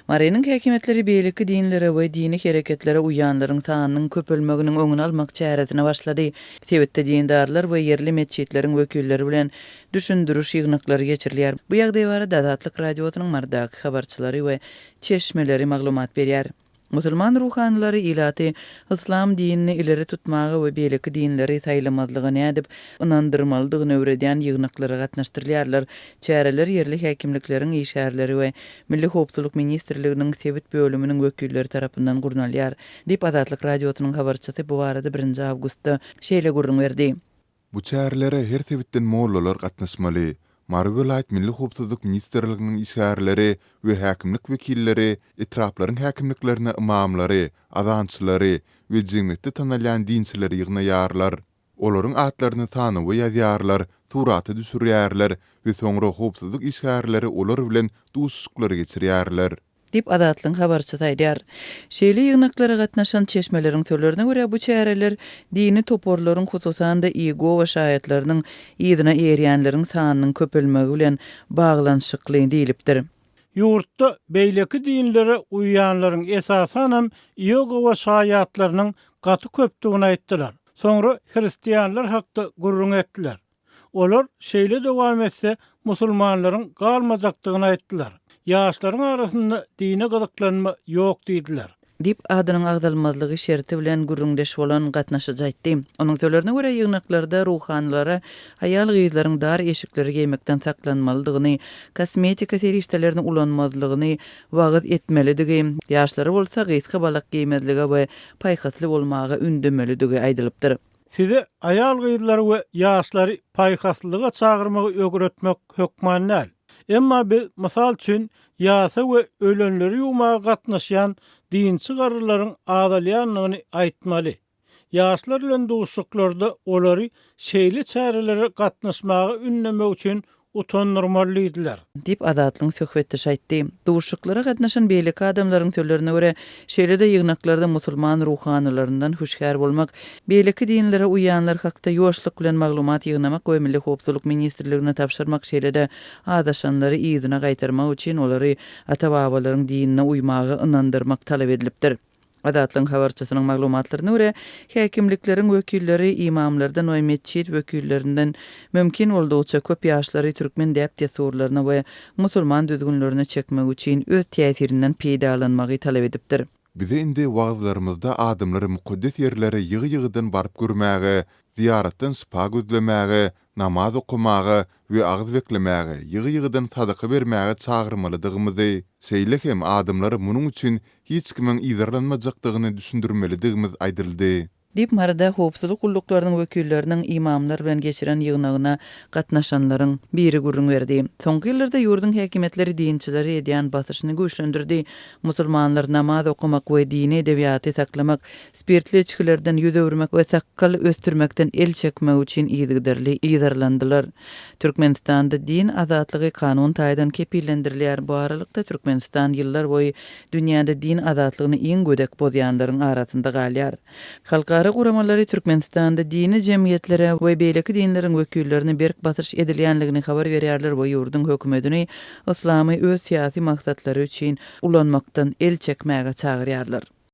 Marynyň häkimiýetleri beýleki dinlere we dini hereketlere uýýanlaryň sanynyň köpelmeginiň öňüni almak çäresine başlady. Sebitde dindarlar we ýerli metjitleriň wekilleri bilen düşündiriş ýygnaklary geçirilýär. Bu ýagdaý barada Azatlyk Radiosynyň Marydaky habarçylary we çeşmeleri maglumat berýär. Musulman ruhanylary ilaty yslam dinini ileri tutmaga we beýleki dinleri saýlamazlyga nädip ynandyrmalydygyny öwredýän ýygnaklara gatnaşdyrylýarlar. Çäreler ýerli häkimlikleriň işgärleri we Milli howpsuzlyk ministrliginiň sebit bölüminiň wekilleri tarapyndan gurnalýar, diýip, Azatlyk Radiosynyň habarçysy bu barada birinji awgustda şeýle gürrüň berdi. Bu çärelere her sebitden mollalar gatnaşmaly. Mary welaýat Milli howpsuzlyk ministrliginiň işgärleri we häkimlik wekilleri etraplaryň häkimliklerine ymamlary, azançylary we jemgyýetde tanalýan dinçileri ýygnaýarlar. Olaryň atlaryny sanawa ýazýarlar, surata düşürýärler we soňra howpsuzlyk işgärleri olar bilen duşuşyklary geçirýärler. Diýip, Azatlygyň habarçysy aýdýar. Şeýle ýygnaklara gatnaşan çeşmeleriň sözlerine görä, bu çäreler dini toparlaryň, hususan-da, Iýegowa şaýatlarynyň yzyna eýerýänleriň sanynyň köpelmegi bilen baglanyşykly diýlipdir. Ýurtda beýleki dinlere uýýanlaryň, esasanam, Iýegowa şaýatlarynyň gaty köpdügini aýtdylar. Soňra hristianlar hakda gürrüň etdiler. Olar şeýle dowam etse, musulmanlaryň galmajakdygyny aýtdylar. Ýaşlaryň arasynda dine gyzyklanma ýok diýdiler. Diýip, adynyň agzalmazlygy şerti bilen gürrüňdeş bolan gatnaşyjy aýtdy. Onuň sözlerine görä, ýygnaklarda ruhanylara aýal-gyzlaryň dar eşikleri geýmekden saklanmalydygyny, kosmetika serişdelerini ulanmazlygyny wagyz etmelidigi, ýaşlary bolsa gysga balak geýmezlige we paýhasly bolmaga ündemelidigi aýdylypdyr. Size aýal-gyzlary we ýaşlary paýhaslylyga çagyrmagy öwretmek hökman däl. Emma biz, mysal üçin, ýasa we ölenleri ýuwmaga gatnaşýan dinçi garrylaryň azalýandygyny aýtmaly. Ýaşlar bilen duşuşyklarda olary şeýle çärelere gatnaşmaga ündemek üçin utandyrmaly diýdiler. Diýip, Azatlygyň söhbetdeşi aýtdy. Duşuşyklara gatnaşan beýleki adamlaryň sözlerine görä, şeýle-de ýygnaklarda musulman ruhanylaryndan hüşgär bolmak, beýleki dinlere uýýanlar hakda ýuwaşlyk bilen maglumat ýygnamak we Milli howpsuzlyk ministrligine tabşyrmak, şeýle-de azaşanlary yzyna gaýtarmak üçin olary ata-babalaryň dinine uýmaga ynandyrmak talap edilipdir. Azatlygyň habarçysynyň maglumatlaryna görä, häkimlikleriň wekilleri ymamlardan we metjit wekillerinden mümkin boldugyça köp ýaşlary türkmen däp-dessurlaryna we musulman düzgünlerine çekmek üçin öz täsirinden peýdalanmagy talap edipdir. Bize indi wagyzlarymyzda adamlary mukaddes ýerlere ýygy-ýygydan baryp görmäge, zyýaratdan şypa gözlemäge, namaz okamaga we agyz beklemäge, ýygy-ýygydan sadaka bermäge çagyrmalydygymyzy, şeýle hem adamlara munuň üçin hiç kimiň yzarlanmajakdygyny düşündirmelidigimiz aýdyldy. Diýip, Maryda howpsuzlyk gulluklarynyň wekilleriniň ymamlar bilen geçiren ýygnagyna gatnaşanlaryň biri gürrüň berdi. Soňky ýyllarda ýurduň häkimiýetleri dinçilere edýän basyşyny güýçlendirdi. Musulmanlar namaz okamak we dini edebiýaty saklamak, spirtli içgilerden 100 öwürmek we sakgal ösdürmekden el çekmek üçin yzygiderli yzarlandylar. Türkmenistanda din azatlygy kanun taýdan kepillendirilýär. Bu aralykda, Türkmenistan ýyllar boýy dünýäde din azatlygyny iň gödek bozýanlaryň arasynda galýar. Halkara guramalary Türkmenistanda dini jemgyýetlere we beýleki dinleriň wekillerine berk basyş edilýänligini habar berýärler we ýurduň hökümetini yslamy öz syýasy maksatlary üçin ulanmakdan el çekmäge çagyrýarlar.